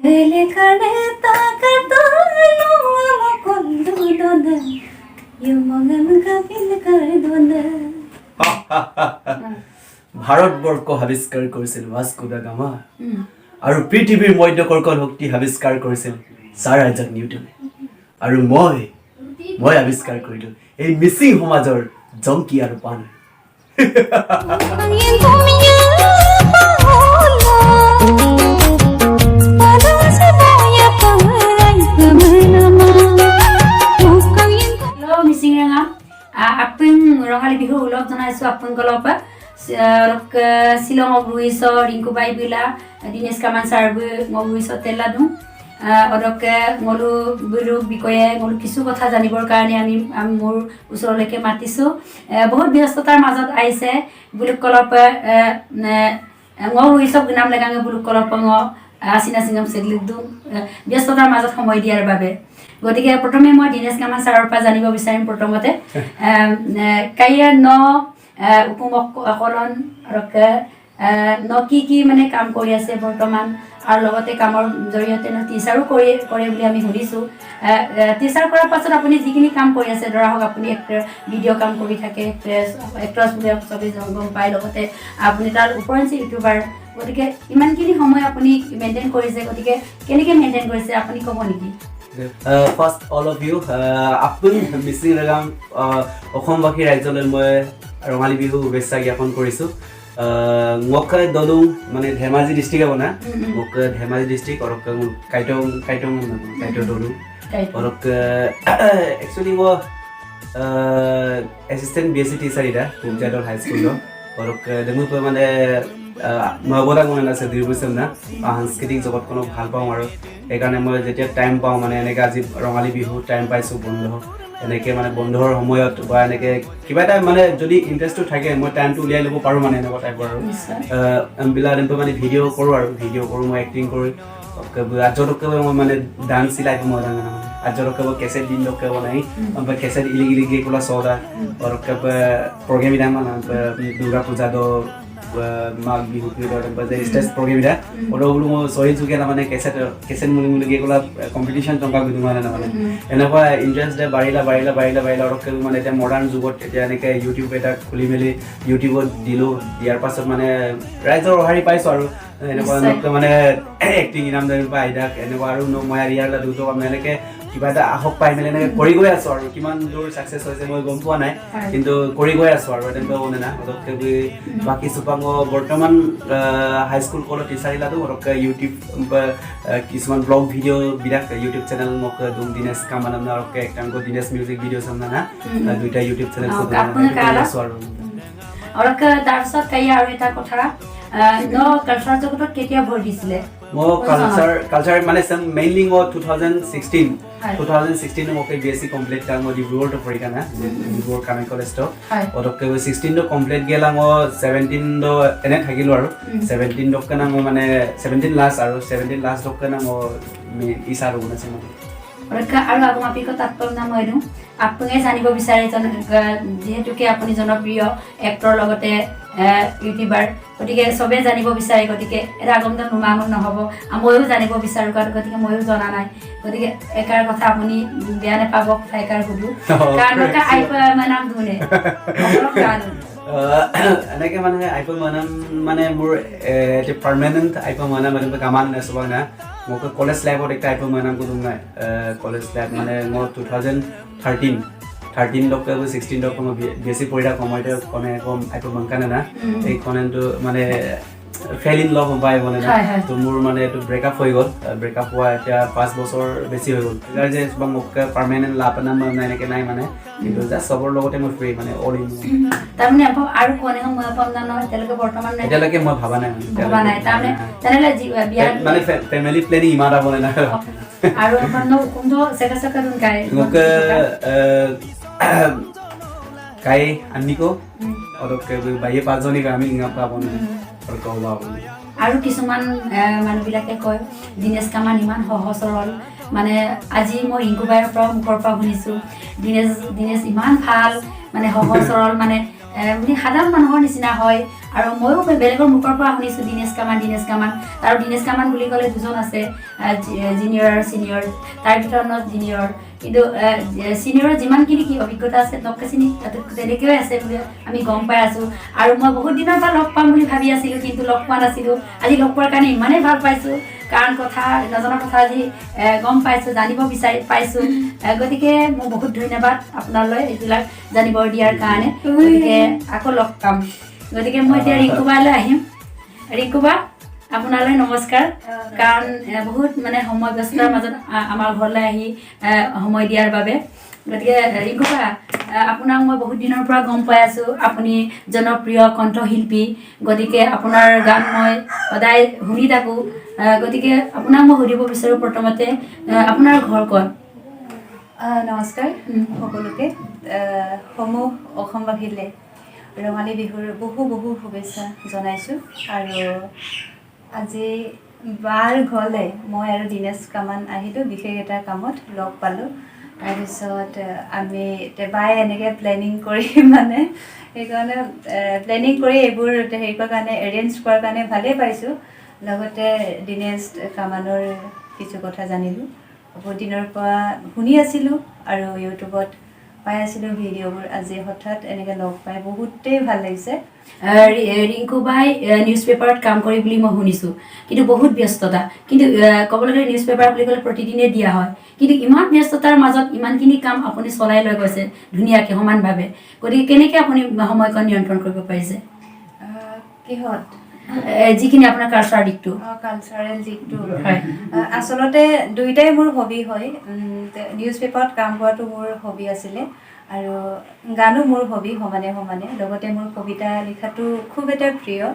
Elekane takatalo makondudona yumangan kapil kardona. Bharatvarsha আৱিষ্কাৰ কৰিছিল Vasco da Gama আৰু পৃথিৱীৰ মধ্যকৰ্ষণ শক্তি আৱিষ্কাৰ কৰিছিল ছাৰ আইজাক নিউটনে আৰু মই আৱিষ্কাৰ কৰিলোঁ এই মিচিং সমাজৰ জংকী আৰু পানৈ। Ang kumya paula Padang sa boya pangaray pamanama Mukhang yung hello Mising ৰঙা, আপুং ৰঙালী বিহু ওলগ জনাইছোঁ আপোনালোকৰ পৰা। শ্বিলঙক ৰুইছ ৰিংকু বাই বিলা দীনেশ কামান ছাৰ ৰুইছ তেলা দিওঁ অদকে ngলো বিৰুক বিষয়ে ngলো কিছু কথা জানিবৰ কাৰণে আমি মোৰ ওচৰলৈকে মাতিছোঁ। বহুত ব্যস্ততাৰ মাজত আহিছে বুলি কলপ ঙ ৰুইছ নাম লেগাঙে বুলি কলপ ঙ আচিনা চিঙম চেগলিক দিওঁ ব্যস্ততাৰ মাজত সময় দিয়াৰ বাবে। গতিকে প্ৰথমে মই দীনেশ কামান ছাৰৰ পৰা জানিব বিচাৰিম। প্ৰথমতে কাইয়া ন উপমক কলন আৰু ন কি কি মানে কাম কৰি আছে বৰ্তমান আৰু লগতে কামৰ জৰিয়তে ন টিচাৰো কৰে বুলি আমি শুনিছোঁ। টিচাৰ কৰাৰ পাছত আপুনি যিখিনি কাম কৰি আছে, ধৰা হওক আপুনি এক্টৰ, ভিডিঅ' কাম কৰি থাকে, এক্ট্ৰেছ এক্ট্ৰেছ বুলি চবেই গম পায়, লগতে আপুনি তাৰ ওপৰঞ্চি ইউটিউবাৰ, গতিকে ইমানখিনি সময় আপুনি মেইনটেইন কৰিছে, গতিকে কেনেকৈ মেইনটেইন কৰিছে আপুনি ক'ব নেকি? ফাৰ্ষ্ট অল অফ ইউ, আপোন মিচিং ৰেগাম অসমবাসী ৰাইজলৈ মই ৰঙালী বিহু শুভেচ্ছা জ্ঞাপন কৰিছোঁ। মোক দলুং মানে ধেমাজি ডিষ্ট্ৰিক্টে বনা, মোক ধেমাজি ডিষ্ট্ৰিক্ট আৰু কাইটং কাইটং কাইটং দলুং আৰু একচুৱেলি মই assistant B S C teacher এতিয়া পূবজাদল হাইস্কুলত। আৰু মই মানে নৱদা মন আছে 2 বছৰ না সাংস্কৃতিক জগতখনক ভাল পাওঁ আৰু সেইকাৰণে মই যেতিয়া টাইম পাওঁ, মানে এনেকৈ আজি ৰঙালী বিহু টাইম পাইছোঁ বন্ধ, এনেকৈ মানে বন্ধৰ সময়ত বা এনেকৈ কিবা এটা মানে যদি ইণ্টাৰেষ্টটো থাকে, মই টাইমটো উলিয়াই ল'ব পাৰোঁ, মানে এনেকুৱা টাইপৰ আৰু বিলাক এনেকৈ মানে ভিডিঅ' কৰোঁ আৰু ভিডিঅ' কৰোঁ, মই এক্টিং কৰোঁ। আজৰকে মই মানে ডান্স চিলাই মই মানে আজৰকে কেছেট দিন লোকে বনাই কেছেট ইলিগ ইলিগ কোলা চৌদা আৰু প্ৰগ্ৰেম ইদাম মানে দুৰ্গা পূজা দ মাঘ বিহু যে ষ্টেজ প্ৰগ্ৰেম ইদা ওটা বোলো মই চহী চুকে মানে কেছেট কেছেট মুলি মুলি গিয়ে কোলা কম্পিটিশ্যন টংকা গুদু মানে মানে এনেকুৱা ইণ্টাৰেষ্ট বাঢ়িলা বাঢ়িলা বাঢ়িলা বাঢ়িলা। আৰু মানে এতিয়া মডাৰ্ণ যুগত এতিয়া এনেকৈ ইউটিউব এটা খুলি মেলি ইউটিউবত দিলোঁ, দিয়াৰ পাছত মানে ৰাইজৰ সঁহাৰি পাইছোঁ আৰু এনেকুৱা মানে এক্টিং ইনাম পৰা আইদাক এনেকুৱা আৰু মই ইয়াৰ দুটো মানে এনেকৈ কিবা এটা আহক পাই মেলি এনেকৈ কৰি গৈ আছোঁ আৰু কিমান দূৰ ছাকচেছ হৈছে মই গম পোৱা নাই, কিন্তু কৰি গৈ আছোঁ আৰু তেনেকুৱা মানে না অলপকৈ বাকী চুপাং বৰ্তমান হাইস্কুল কলত টিচাৰ ইলাটো অলপকৈ ইউটিউব কিছুমান ব্লগ ভিডিঅ' বিলাক ইউটিউব চেনেল মোক দুম দীনেশ কামান আৰু একটা দীনেশ মিউজিক ভিডিঅ' চাম না, দুইটা ইউটিউব চেনেল কৰি আছোঁ আৰু। আৰু তাৰপিছত কাইয়া আৰু এটা কথা, ন কালচাৰ জগতত কেতিয়া ভৰি দিছিলে? মই কালচাৰ মানে মেইনলি মই 2016, 2016 মোক বি এছ চি কমপ্লিট কা মই ডিব্ৰুগড়তো পঢ়ি না, ডিব্ৰুগড় কামাখ্যা কলেজটো পটককৈ 16টো কমপ্লিট গেলা, মই 17 এনে থাকিলোঁ আৰু 17 দক্কে না মই মানে 17 লাষ্ট আৰু 17 লাষ্ট দক্কে না মই ইচ্ছা আৰু বনাইছে মানে। আৰু আগমাপিক তাৎপৰ্য না মই দিওঁ, আপুনিয়ে জানিব বিচাৰে, যিহেতুকে আপুনি জনপ্ৰিয় এক্টৰ লগতে ইউটিউবাৰ, গতিকে চবেই জানিব বিচাৰে। গতিকে এটা আগমদান নোমানো নহ'ব, ময়ো জানিব বিচাৰোঁ, কাৰণ গতিকে ময়ো জনা নাই। গতিকে একাৰ কথা আপুনি বেয়া নাপাব, কথা একাৰ সুধো কাৰণ আইফ নাম ধুনে। এনেকে মানে আইফোন মানাম মানে মোৰ এতিয়া পাৰ্মানেণ্ট আইফোন মানাম মানে কামান নাচবা না, মোক কলেজ লাইফত একটা আইফোন মানাম কোনো নাই। কলেজ লাইফ মানে মই 2013 ডক্টৰ 16 ডক্টৰ মই বি এছ চি পঢ়ি থকা সময়তে কনে কম আইফোন মাংকা না, এই কনেনটো মানে ফেল ইন লভ পাই মানে তো মোৰ মানে এইটো ব্ৰেকআপ হৈ গ'ল। ব্ৰেকআপ হোৱা এতিয়া 5 বছৰ বেছি হৈ গ'ল। যে মোক পাৰ্মানেণ্ট লাভ নাম মানে এনেকৈ নাই মানে, কিন্তু জাষ্ট চবৰ লগতে মই ফ্ৰী মানে অল ইন। তাৰমানে আৰু কোনে মই নহয় এতিয়ালৈকে বৰ্তমান এতিয়ালৈকে মই ভাবা নাই। ভাবা নাই তাৰমানে, তেনেহ'লে মানে ফেমিলি প্লেনিং ইমান এটা বনে নাই। আৰু কোনটো চেকা চেকা গাই? মোক কাই আন্নিকো আৰু বাইয়ে পাঁচজনী আমি পাব আৰু ক'ব। আৰু কিছুমান মানুহবিলাকে কয় দীনেশ কামান ইমান সহজ সৰল, মানে আজি মই ৰিংকু বাইৰ পৰা মুখৰ পৰা শুনিছোঁ, দীনেশ ইমান ভাল, মানে সহজ সৰল মানে মানে সাধাৰণ মানুহৰ নিচিনা হয়। আৰু ময়ো বেলেগৰ মুখৰ পৰা শুনিছোঁ দীনেশ কামান, দীনেশ কামান। আৰু দীনেশ কামান বুলি ক'লে দুজন আছে, জিনিয়ৰ আৰু ছিনিয়ৰ। তাৰ ভিতৰত জিনিয়ৰ, কিন্তু ছিনিয়ৰৰ যিমানখিনি কি অভিজ্ঞতা আছে নকেচিনি তেনেকৈয়ে আছে বুলি আমি গম পাই আছোঁ। আৰু মই বহুত দিনৰ পৰা লগ পাম বুলি ভাবি আছিলোঁ, কিন্তু লগ পোৱা নাছিলোঁ। আজি লগ পোৱাৰ কাৰণে ইমানেই ভাল পাইছোঁ, কাৰণ কথা নজনা কথা আজি গম পাইছোঁ, জানিব বিচাৰি পাইছোঁ। গতিকে মোৰ বহুত ধন্যবাদ আপোনালৈ এইবিলাক জানিব দিয়াৰ কাৰণে। গতিকে আকৌ লগ পাম। গতিকে মই এতিয়া ৰিংকুবালৈ আহিম। ৰিংকুবা, আপোনালৈ নমস্কাৰ, কাৰণ বহুত মানে সময় ব্যস্ততাৰ মাজত আমাৰ ঘৰলৈ আহি সময় দিয়াৰ বাবে। গতিকে ৰিংকুবা, আপোনাক মই বহুত দিনৰ পৰা গম পাই আছোঁ, আপুনি জনপ্ৰিয় কণ্ঠশিল্পী। গতিকে আপোনাৰ গান মই সদায় শুনি থাকোঁ। গতিকে আপোনাক মই সুধিব বিচাৰোঁ প্ৰথমতে, আপোনাৰ ঘৰ ক'ত? নমস্কাৰ সকলোকে। সমূহ অসমবাসীলৈ ৰঙালী বিহুৰ বহু বহু শুভেচ্ছা জনাইছোঁ। আৰু আজি বাৰ ঘৰলৈ মই আৰু দীনেশ কামান আহিলোঁ, বিশেষ এটা কামত লগ পালোঁ। তাৰপিছত আমি বায়ে এনেকৈ প্লেনিং কৰি, মানে সেইকাৰণে প্লেনিং কৰি এইবোৰ হেৰি কৰাৰ কাৰণে, এৰেঞ্জ কৰাৰ কাৰণে ভালেই পাইছোঁ। লগতে দীনেশ কামানৰ কিছু কথা জানিলোঁ। বহুত দিনৰ পৰা শুনি আছিলোঁ আৰু ইউটিউবত পাই আছিলোঁ ভিডিঅ'বোৰ। আজি হঠাৎ এনেকৈ লগ পাই বহুতেই ভাল লাগিছে। ৰিংকু বাই নিউজ পেপাৰত কাম কৰি বুলি মই শুনিছোঁ, কিন্তু বহুত ব্যস্ততা। কিন্তু ক'বলৈ গ'লে নিউজ পেপাৰ বুলি ক'লে প্ৰতিদিনে দিয়া হয়, কিন্তু ইমান ব্যস্ততাৰ মাজত ইমানখিনি কাম আপুনি চলাই লৈ গৈছে ধুনীয়াকৈ সমানভাৱে। গতিকে কেনেকৈ আপুনি সময়কণ নিয়ন্ত্ৰণ কৰিব পাৰিছে? কিহত? যিখিনি আপোনাৰ কালচাৰ দিশটো। কালচাৰেল দিশটো? হয়। আচলতে দুয়োটাই মোৰ হবি হয়। নিউজ পেপাৰত কাম কৰাটো মোৰ হবি আছিলে আৰু গানো মোৰ হবি সমানে সমানে। লগতে মোৰ কবিতা লিখাটো খুব এটা প্ৰিয়।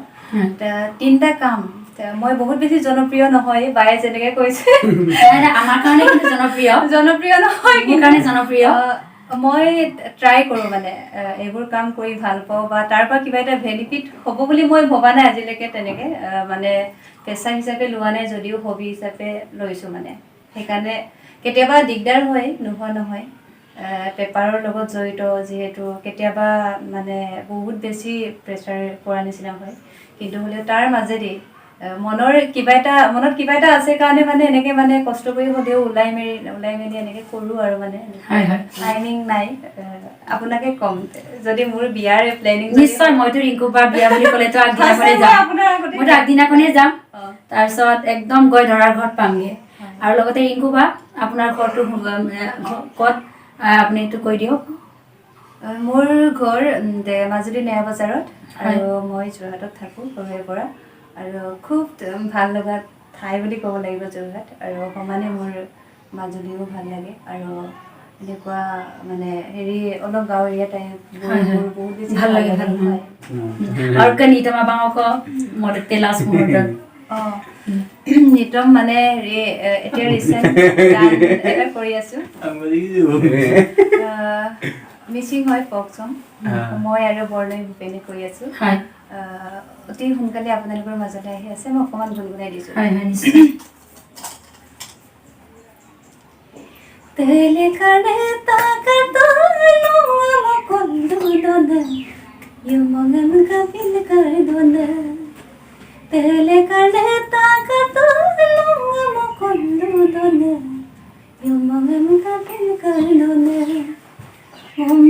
তিনিটা কাম। মই বহুত বেছি জনপ্ৰিয় নহয়, বায়ে যেনেকৈ কৈছে। নাই নাই, আমাৰ কাৰণে কিন্তু জনপ্ৰিয়। জনপ্ৰিয় নহয়। মোৰ কাৰণে জনপ্ৰিয়। মই ট্ৰাই কৰোঁ, মানে এইবোৰ কাম কৰি ভাল পাওঁ বা তাৰ পৰা কিবা এটা বেনিফিট হ'ব বুলি মই ভবা নাই আজিলৈকে তেনেকৈ। মানে পেচা হিচাপে লোৱা নাই যদিও হবি হিচাপে লৈছোঁ। মানে সেইকাৰণে কেতিয়াবা দিগদাৰ হয়, নোহোৱা নহয়। পেপাৰৰ লগত জড়িত যিহেতু কেতিয়াবা মানে বহুত বেছি প্ৰেছাৰ পৰা নিচিনা হয়। কিন্তু হ'লেও তাৰ মাজেদি মনৰ কিবা এটা, মনত কিবা এটা আছে কাৰণে মানে এনেকৈ মানে কষ্ট কৰি হ'লেও ওলাই মেলি এনেকৈ কৰোঁ আৰু মানে হয় হয় টাইমিং নাই। আপোনাকে ক'ম, যদি মোৰ বিয়াৰ প্লেনিং নিশ্চয়, মইতো ৰিংকু বা বিয়া বুলি ক'লেতো আগদিনাখনে যাম। আপোনাৰ আগতে। মইতো আগদিনাখনেই যাম, তাৰপিছত একদম গৈ দৰাৰ ঘৰত পামগৈ। আৰু লগতে ৰিংকু বা, আপোনাৰ ঘৰটো ক'ত, আপুনি এইটো কৈ দিয়ক। মোৰ ঘৰ মাজুলী নয়া বজাৰত আৰু মই যোৰহাটত থাকোঁ সৰুৰে পৰা। আৰু খুব ভাল লগা ঠাই বুলি ক'ব লাগিব যোৰহাট। আৰু সমানে মোৰ মাজুলীও ভাল লাগে। আৰু এনেকুৱা মানে হেৰি অলপ গাঁৱলীয়া টাইপ হয়, হয়। মোৰ বহুত বেছি ভাল লাগে, ভাল লাগে। হয়। আৰু নিতমা বাঙক মই তেলাচ মুহূৰ্তত অঁ, নিতম মানে হেৰি এতিয়া ৰিচেণ্ট গান এটা কৰি আছোঁ। মিচিং হয়, ফক চং। মই আৰু বৰলৈ ভূপেনে কৰি আছোঁ। অতি সোনকালে আপোনালোকৰ মাজলৈ আহি আছে। মই অকণমান গুণগুণাই দিছোঁ। হয় হয় নিশ্চয়। তেলে kare ta karta lo mo kondu don yu mongam ka pin kar don তেলে kare ta karta lo mo kondu don yu mongam ka pin kar don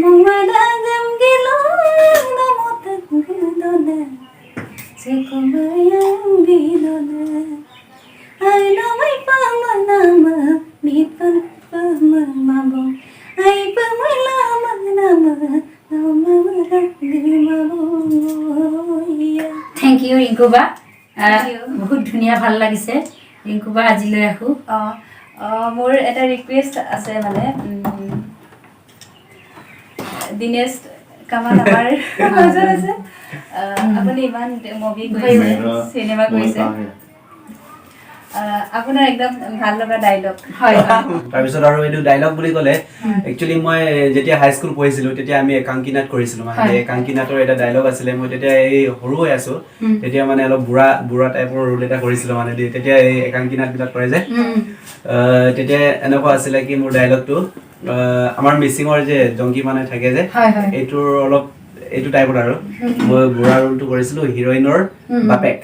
mo gam gilo na mo ta don se komaya bidon ai no mai pa ma na ma mi pa pa ma ma bo ai pa ma la ma na ma na ma ma ra gi ma bo ya. Thank U Rinku বা। Thank you. বহুত ধুনীয়া, ভাল লাগিছে ৰিংকু বা। আজিলৈ আহোঁ। অঁ অঁ, মোৰ এটা ৰিকুৱেষ্ট আছে। মানে দীনেশ কামান আমাৰ মাজত আছে। আপুনি ইমান মুভি কৰিছে, চিনেমা কৰিছে। আপোনাৰ একদম ভাল লগা ডাইলগ। হয় হয় তাৰপিছত আৰু এইটো ডাইলগ বুলি ক'লে, একচুৱেলি মই যেতিয়া হাইস্কুল পঢ়িছিলো, তেতিয়া আমি একাংকী নাট কৰিছিলো। মানে একাংকী নাটৰ এটা ডাইলগ আছিলে। মই তেতিয়া এই সৰু হৈ আছো, তেতিয়া মানে অলপ বুঢ়া বুঢ়া টাইপৰ ৰোল এটা কৰিছিলো। মানে দেই, তেতিয়া এই একাংকী নাটবিলাক কৰে যে, তেতিয়া এনেকুৱা আছিলে কি মোৰ ডাইলগটো, আমাৰ মিচিঙৰ যে জংকী মানে থাকে যে, হয় হয় এইটোৰ অলপ এইটো টাইপত আৰু মই বুঢ়া ৰোলটো কৰিছিলোঁ, হিৰইনৰ বাপেক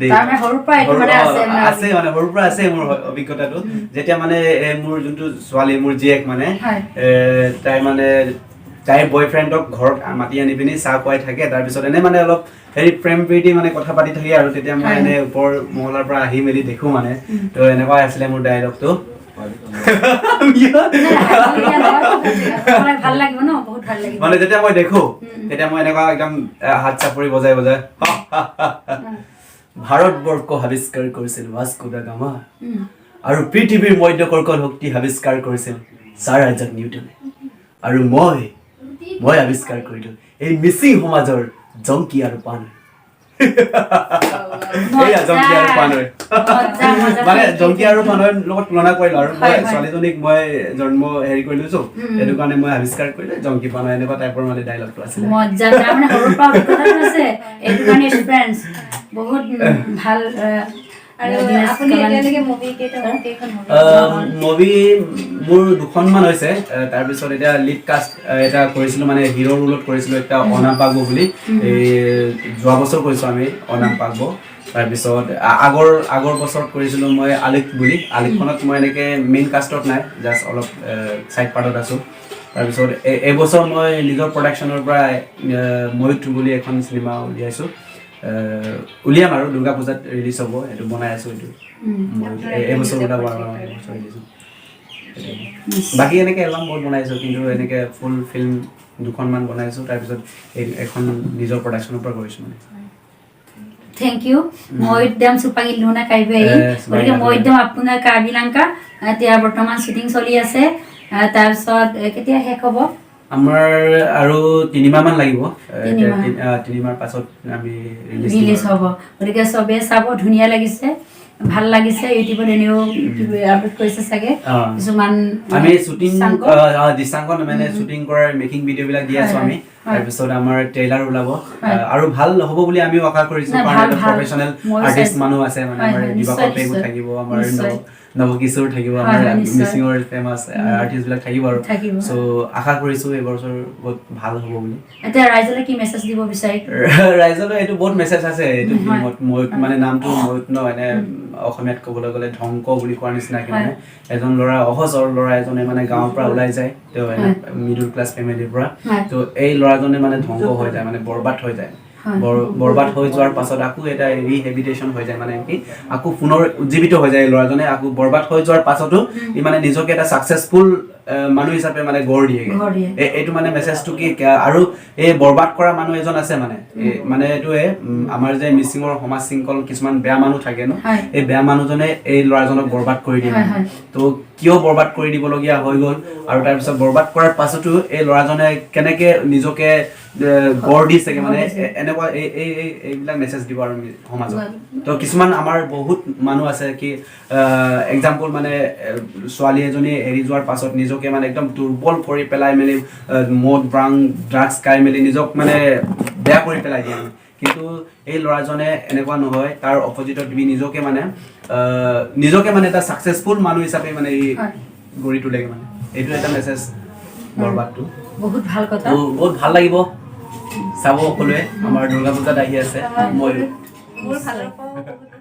দেই। তাৰমানে সৰুৰ পৰা এইটো মানে আছে মানে। আছে, মানে সৰুৰ পৰা আছে মোৰ অভিজ্ঞতাটো। যেতিয়া মানে মোৰ যোনটো ছোৱালী, মোৰ জীয়েক মানে, তাই মানে তাইৰ বয়ফ্ৰেণ্ডক ঘৰত মাতি আনি পিনি চাহ খুৱাই থাকে। তাৰপিছত এনে মানে অলপ হেৰি প্ৰেম প্ৰীতি মানে কথা পাতি থাকে আৰু তেতিয়া মই এনে ওপৰ মহলাৰ পৰা আহি মেলি দেখো মানে। তো এনেকুৱা আছিলে মোৰ ডাইলগটো। নাই, ভাল লাগিব ন, বহুত ভাল লাগিব। মানে যেতিয়া মই দেখো তেতিয়া মই এনেকুৱা একদম হাত চাপৰি বজাই বজাই, ভাৰতবৰ্ষ আৱিষ্কাৰ কৰিছিল ভাস্কো দা গামা আৰু পৃথিৱীৰ মধ্যাকৰ্ষণ শক্তি আৱিষ্কাৰ কৰিছিল ছাৰ আইজাক নিউটনে আৰু মই মই আৱিষ্কাৰ কৰিলো এই মিচিং সমাজৰ জংকী আৰু পানৈ। এইয়া জংকী আৰু পানৈ। মজা, মজা। মানে জংকী আৰু পানৈৰ লগত তুলনা কৰিলো আৰু মই হয়, হয়। ছোৱালীজনীক মই জন্ম হেৰি কৰি লৈছো, সেইটো কাৰণে মই আৱিষ্কাৰ কৰিলো জংকী পানৈ, এনেকুৱা টাইপৰ মানে ডাইলগটো আছিলে। মজা। তাৰমানে সৰুৰ পৰা অভিজ্ঞতাটো আছে, এইটো কাৰণে এক্সপিৰিয়েঞ্চ বহুত ভাল। আৰু দিনেশ আপুনি কামান- এতিয়ালৈকে মুভি কেইটা, কেইখন মুভি? মুভি মোৰ দুখনমান হৈছে। তাৰপিছত এতিয়া লিড কাষ্ট এটা কৰিছিলোঁ, মানে হিৰ' ৰোলত কৰিছিলোঁ এটা অনাম পাগব বুলি। এই যোৱা বছৰ কৰিছোঁ আমি অনাম পাগব। তাৰপিছত আগৰ আগৰ বছৰত কৰিছিলোঁ মই আলিক বুলি। আলিকখনত মই এনেকৈ মেইন কাষ্টত নাই, জাষ্ট অলপ ছাইড পাৰ্টত আছোঁ। তাৰপিছত এইবছৰ মই নিজৰ প্ৰডাকশ্যনৰ পৰা ময়ূৰ বুলি এখন চিনেমা উলিয়াইছোঁ, উলিয়াম আৰু দুৰ্গা পূজাত ৰিলিজ হ'ব। এইটো বনাই আছোঁ এইটো। ময়ূৰ এইবছৰ ওলাব আৰু এইবছৰ ৰিলিজ হ'ব। বাকী এনেকে এলবাম বহুত বনাইছোঁ, কিন্তু এনেকে ফুল ফিল্ম দুখনমান বনাইছোঁ। তাৰপিছত এই এখন নিজৰ প্ৰডাকশ্যনৰ পৰা কৰিছোঁ মানে। Thank you. মই একদম চুপাঙি লুনা কাইবে। গতিকে মই একদম আপোনাৰ কাৰ্বি-লাংকা এতিয়া বৰ্তমান শ্বুটিং চলি আছে। তাৰপিছত কেতিয়া শেষ হ'ব? আমাৰ আৰু 3 মাহমান লাগিব। তিনিমাহ। 3 মাহ পাছত আমি ৰিলিজ ৰিলিজ হ'ব। গতিকে চবেই চাব, ধুনীয়া লাগিছে, ভাল লাগিছে। ইউটিউবত এনেও আপলোড কৰিছে চাগে কিছুমান আমি শ্বুটিং দৃশ্যাংক। দৃশ্যাংকন মানে শ্বুটিং কৰাৰ মেকিং ভিডিঅ' বিলাক দি আছো আমি। তাৰপিছত আমাৰ ট্ৰেইলাৰ ওলাব। আৰু ভাল হ'ব বুলি আমিও আশা কৰিছো, নাই, কাৰণ ভাল, এটা ভাল। প্ৰফেচনেল ময়ো আৰ্টিষ্ট চাইছো। মানুহ আছে মানে আমাৰ দিবাকৰ পেগু থাকিব, আমাৰ নৱকিশোৰ থাকিব, আমাৰ হয়, নিশ্চয়। মিচিঙৰ ফেমাছ আৰ্টিষ্ট বিলাক থাকিব আৰু থাকিব। চ' আশা কৰিছো এইবছৰ বহুত ভাল হ'ব বুলি। এতিয়া ৰাইজলৈ কি মেছেজ দিব বিচাৰি? ৰাইজলৈ এইটো বহুত মেছেজ আছে এইটো ফিল্মত। ময়ূৰ মানে নামটো ময়ূৰ ন, এনে অসমীয়াত ক'বলৈ গ'লে ধ্বংস বুলি কোৱাৰ নিচিনাকে। মানে এজন ল'ৰা, অসহজ ল'ৰা এজনে মানে গাঁৱৰ পৰা ওলাই যায়, তেওঁ মিডল ক্লাছ ফেমিলিৰ পৰা। তো এই ল'ৰাজনে মানে ধ্বংস হৈ যায়, মানে বৰবাদ হৈ যায়। বৰবাদ হৈ যোৱাৰ পাছত আকৌ এটা ৰিহেবিটেশ্যন হৈ যায়, মানে কি আকৌ পুনৰ উজ্জীৱিত হৈ যায় এই ল'ৰাজনে। আকৌ বৰবাদ হৈ যোৱাৰ পাছতো ই মানে নিজকে এটা ছাকচেছফুল মানুহ হিচাপে মানে গঢ় দিয়েগে। গঢ় দিয়ে। এইটো মানে মেছেজটো কি আৰু এই বৰবাদ কৰা মানুহ এজন আছে মানে এই মানে এইটোৱে আমাৰ যে মিচিঙৰ সমাজ শৃংখল কিছুমান বেয়া মানুহ থাকে ন, এই বেয়া মানুহজনে এই ল'ৰাজনক বৰবাদ কৰি দিয়ে। মানে। তো কিয় বৰবাদ কৰি দিবলগীয়া হৈ গ'ল আৰু তাৰপিছত বৰবাদ কৰাৰ পাছতো এই ল'ৰাজনে কেনেকে নিজকে গঢ় দিছেগে, মানে এনেকুৱা এই এই এই এইবিলাক মেছেজ দিব আৰু সমাজত। তো কিছুমান আমাৰ বহুত মানুহ আছে কি এক্সাম্পল মানে ছোৱালী এজনী এৰি যোৱাৰ পাছত নিজকে মানে একদম দুৰ্বল কৰি পেলাই মেলি মদ ব্ৰাং ড্ৰাগছ খাই মেলি নিজক মানে বেয়া কৰি পেলাই দিয়ে মানে। কিন্তু এই ল'ৰাজনে এনেকুৱা নহয়, তাৰ অপজিটত তুমি নিজকে মানে এটা ছাকচেছফুল মানুহ হিচাপে মানে ই গঢ়ি তোলেগে। মানে এইটো এটা মেছেজ বৰবাদটো। বহুত ভাল কথা। তো বহুত ভাল লাগিব, চাব সকলোৱে। আমাৰ দুৰ্গা পূজাত আহি আছে। মই মোৰ ফালৰ পৰাও বহুত